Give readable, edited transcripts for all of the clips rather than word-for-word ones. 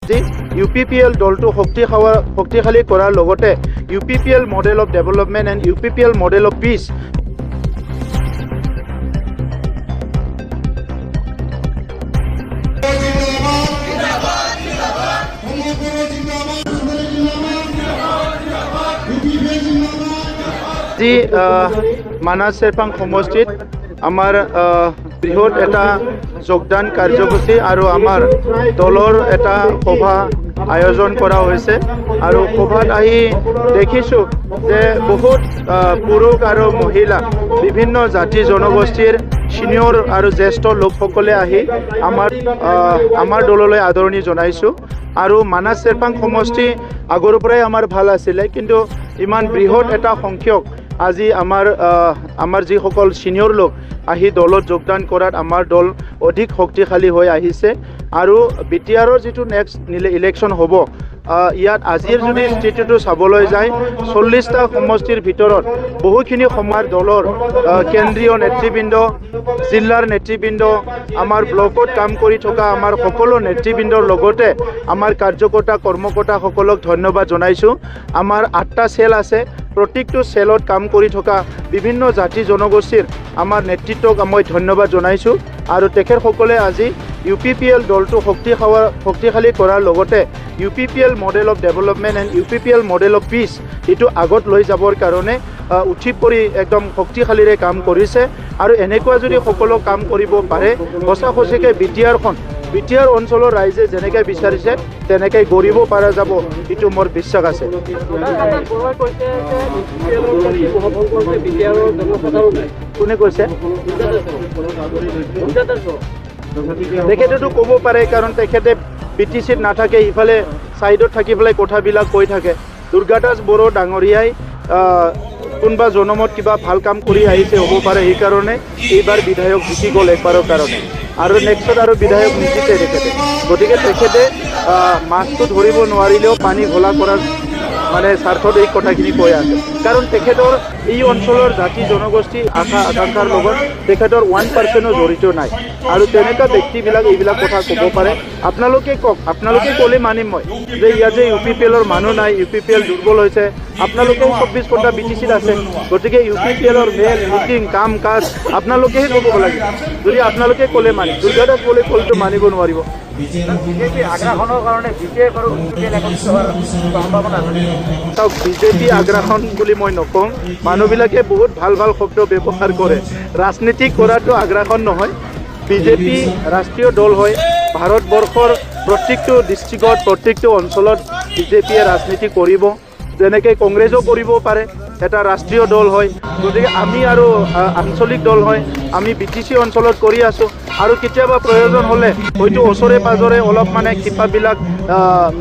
আজি ইউপিপিএল দলটো শক্তিশালী কৰাৰ লগতে UPPL model of development and UPPL model of peace. আজি মানাহ চেৰফাং সমষ্টিত আমাৰ বৃহৎ এটা যোগদান কাৰ্যসূচী আৰু আমাৰ দলৰ এটা সভা আয়োজন কৰা হৈছে। আৰু সভাত আহি দেখিছোঁ যে বহুত পুৰুষ আৰু মহিলা, বিভিন্ন জাতি জনগোষ্ঠীৰ ছিনিয়ৰ আৰু জ্যেষ্ঠ লোকসকলে আহি আমাৰ দললৈ আদৰণি জনাইছোঁ। আৰু মানাহ চেৰফাং সমষ্টি আগৰ পৰাই আমাৰ ভাল আছিলে, কিন্তু ইমান বৃহৎ এটা সংখ্যক আজি আমাৰ যিসকল ছিনিয়ৰ লোক আহি দলত যোগদান কৰাত আমাৰ দল অধিক শক্তিশালী হৈ আহিছে। আৰু বিটিআৰৰ যিটো নেক্সট ইলেকশ্যন হ'ব, ইয়াত আজিৰ যদি স্থিতিটো চাবলৈ যায়, 40টা সমষ্টিৰ ভিতৰত বহুখিনি সমাৰ দলৰ কেন্দ্ৰীয় নেতৃবৃন্দ, জিলাৰ নেতৃবৃন্দ, আমাৰ ব্লকত কাম কৰি থকা আমাৰ সকলো নেতৃবৃন্দৰ লগতে আমাৰ কাৰ্যকৰ্তা কৰ্মকৰ্তাসকলক ধন্যবাদ জনাইছোঁ। আমাৰ 8টা চেল আছে, প্ৰত্যেকটো চেলত কাম কৰি থকা বিভিন্ন জাতি জনগোষ্ঠীৰ আমাৰ নেতৃত্বক মই ধন্যবাদ জনাইছোঁ। আৰু তেখেতসকলে আজি ইউপিপিএল দলটো শক্তিশালী কৰাৰ লগতে UPPL model of development and UPPL model of peace এইটো আগত লৈ যাবৰ কাৰণে উঠি পৰি একদম শক্তিশালীৰে কাম কৰিছে। আৰু এনেকুৱা যদি সকলো কাম কৰিব পাৰে, সঁচা সঁচিকৈ বিটিআৰখন, বিটিআৰ অঞ্চলৰ ৰাইজে যেনেকৈ বিচাৰিছে তেনেকৈ গঢ়িব পৰা যাব, এইটো মোৰ বিশ্বাস আছে। কোনে কৈছে? তেখেতেতো ক'ব পাৰে, কাৰণ তেখেতে বিটিচিত নাথাকে, ইফালে ছাইডত থাকি পেলাই কথাবিলাক কৈ থাকে। দুৰ্গাদাস বড়ো ডাঙৰীয়াই কোনোবা জনমত কিবা ভাল কাম কৰি আহিছে হ'ব পাৰে, সেইকাৰণে এইবাৰ বিধায়ক জিকি গ'ল একবাৰৰ কাৰণে, আৰু নেক্সট আৰু বিধায়ক নিজিতে তেখেতে। গতিকে তেখেতে মাছটো ধৰিব নোৱাৰিলেও পানী ঘোলা কৰাৰ মানে স্বাৰ্থত এই কথাখিনি কৈ আছে, কাৰণ তেখেতৰ এই অঞ্চলৰ জাতি জনগোষ্ঠী আশা আকাংক্ষাৰ লগত তেখেতৰ 1%-ও জড়িত নাই। আৰু তেনেকুৱা ব্যক্তিবিলাক এইবিলাক কথা ক'ব পাৰে। আপোনালোকে কওক, আপোনালোকে ক'লে মানিম মই যে ইয়াত যে ইউপিপিএলৰ মানুহ নাই, ইউপিপিএল দুৰ্বল হৈছে। আপোনালোকেও 24 ঘণ্টা বিটিচিত আছে, গতিকে ইউপিপিএলৰ মেল মিটিং কাম কাজ আপোনালোকেহে ক'ব লাগিব। যদি আপোনালোকে ক'লে মানিম, দুৰ্গাদাস বড়োৱে ক'লেতো মানিব নোৱাৰিব। বিজেপি আগ্ৰাসনৰ কাৰণে বিটিএফ আৰু ইউপিপিএল একত্ৰিত হোৱাৰ সম্ভাৱনা আছে? চাওক, বিজেপি আগ্ৰাসন বুলি মই নকওঁ। মানুহবিলাকে বহুত ভাল ভাল শব্দ ব্যৱহাৰ কৰে। ৰাজনীতি কৰাটো আগ্ৰাসন নহয়। বিজেপি ৰাষ্ট্ৰীয় দল হয়। ভাৰতবৰ্ষৰ প্ৰত্যেকটো ডিষ্ট্ৰিক্টত, প্ৰত্যেকটো অঞ্চলত বিজেপিয়ে ৰাজনীতি কৰিব, যেনেকৈ কংগ্ৰেছো কৰিব পাৰে। এটা ৰাষ্ট্ৰীয় দল হয়, গতিকে আমি আৰু আঞ্চলিক দল হয়, আমি বিটিচি অঞ্চলত কৰি আছোঁ। আৰু কেতিয়াবা প্ৰয়োজন হ'লে হয়তো ওচৰে পাঁজৰে অলপ মানে শিপাবিলাক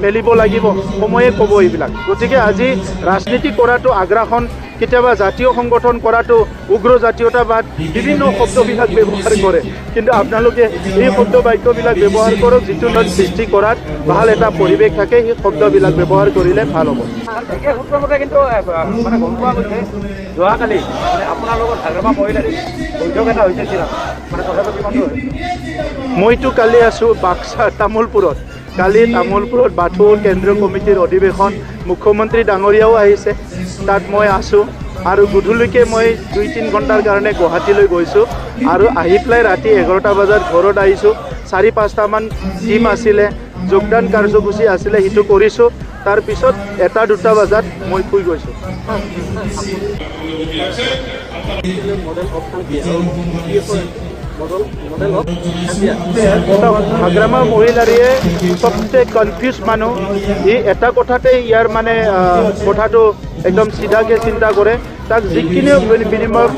মেলিব লাগিব, সময়ে ক'ব এইবিলাক। গতিকে আজি ৰাজনীতি কৰাটো আগ্ৰাসন, কেতিয়াবা জাতীয় সংগঠন কৰাটো উগ্ৰ জাতীয়তাবাদ, বিভিন্ন শব্দবিলাক ব্যৱহাৰ কৰে। কিন্তু আপোনালোকে এই শব্দ বাক্যবিলাক ব্যৱহাৰ কৰক যিটো সৃষ্টি কৰাত ভাল এটা পৰিৱেশ থাকে, সেই শব্দবিলাক ব্যৱহাৰ কৰিলে ভাল হ'ব। বিশেষ সূত্ৰমতে কিন্তু মানে গম পোৱা গৈছে, যোৱাকালি মানে আপোনাৰ লগত হাগ্ৰামা মহিলাৰী বৈঠক এটা হৈছে চিৰাঙত, মানে কথাটো কিমান দূৰ? মইতো কালি আছোঁ বাক্সা তামোলপুৰত। কালি তামোলপুৰত বাথৌ কেন্দ্ৰীয় কমিটিৰ অধিৱেশন, মুখ্যমন্ত্ৰী ডাঙৰীয়াও আহিছে, তাত মই আছোঁ। আৰু গধূলিকে মই 2-3 ঘণ্টাৰ কাৰণে গুৱাহাটীলৈ গৈছোঁ আৰু আহি পেলাই ৰাতি 11টা বজাত ঘৰত আহিছোঁ। 4-5টামান টীম আছিলে, যোগদান কাৰ্যসূচী আছিলে, সেইটো কৰিছোঁ। তাৰপিছত 1-2টা বজাত মই শুই গৈছোঁ। মডেল অফ শান্তি আৰু মডেল অফ হাগ্ৰামা মহিলাৰীয়ে চবচে কনফিউজ মানুহ। ই এটা কথাতে ইয়াৰ মানে কথাটো একদম চিধাকে চিন্তা কৰে। তাক যিখিনি বিনিময়ত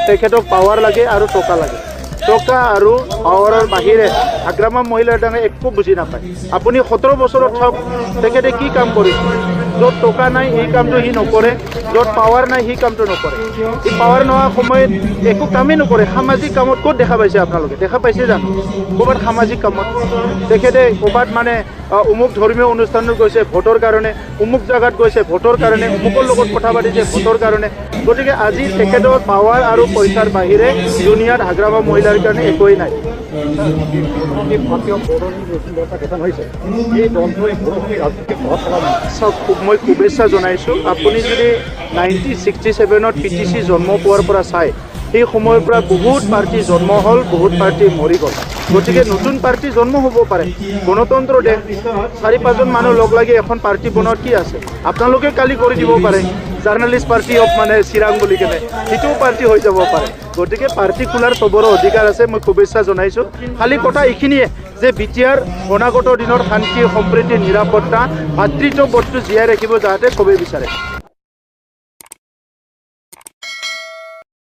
তেখেতক পাৱাৰ লাগে আৰু টকা লাগে। টকা আৰু পাৱাৰৰ বাহিৰে হাগ্ৰামা মহিলাৰ ডাঙৰ একো বুজি নাপায়। আপুনি 17 বছৰত চাওক তেখেতে কি কাম কৰিছে। য'ত টকা নাই সেই কামটো সি নকৰে, য'ত পাৱাৰ নাই সেই কামটো নকৰে। সি পাৱাৰ নোহোৱা সময়ত একো কামেই নকৰে। সামাজিক কামত ক'ত দেখা পাইছে আপোনালোকে? দেখা পাইছে জানো ক'ৰবাত সামাজিক কামত তেখেতে ক'ৰবাত মানে অমুক ধৰ্মীয় অনুষ্ঠানত গৈছে ভোটৰ কাৰণে, অমুক জেগাত গৈছে ভোটৰ কাৰণে, অমুকৰ লগত কথা পাতিছে ভোটৰ কাৰণে। গতিকে আজি তেখেতৰ পাৱাৰ আৰু পইচাৰ বাহিৰে দুনিয়াত হাগ্ৰামা মহিলাৰ কাৰণে একোৱেই নাই। ভাৰতীয় বড়োনী নতুন দল এটা গঠন হৈছে, এই দলটোৱে বড়োভূমি ৰাজনীতিক প্ৰভাৱ পেলাব? চাওক, খুব মই শুভেচ্ছা জনাইছোঁ। আপুনি যদি 1967ত বিটিচি জন্ম পোৱাৰ পৰা চাই, সেই সময়ৰ পৰা বহুত পাৰ্টি জন্ম হ'ল, বহুত পাৰ্টি মৰি গ'ল। গতিকে নতুন পাৰ্টি জন্ম হ'ব পাৰে। গণতন্ত্ৰ দেশ, চাৰি পাঁচজন মানুহ লগ লাগি এখন পাৰ্টি বনোৱাত কি আছে? আপোনালোকে কালি কৰি দিব পাৰে জাৰ্ণালিষ্ট পাৰ্টি অফ মানে চিৰাং বুলি কেনে, সেইটোও পাৰ্টি হৈ যাব পাৰে। গতিকে পাৰ্টি খোলাৰ চবৰে অধিকাৰ আছে। মই শুভেচ্ছা জনাইছোঁ। খালি কথা এইখিনিয়ে যে বিটিআৰ অনাগত দিনত শান্তি, সম্প্ৰীতি, নিৰাপত্তা, ভাতৃত্ববোধটো জীয়াই ৰাখিব যাতে চবেই বিচাৰে।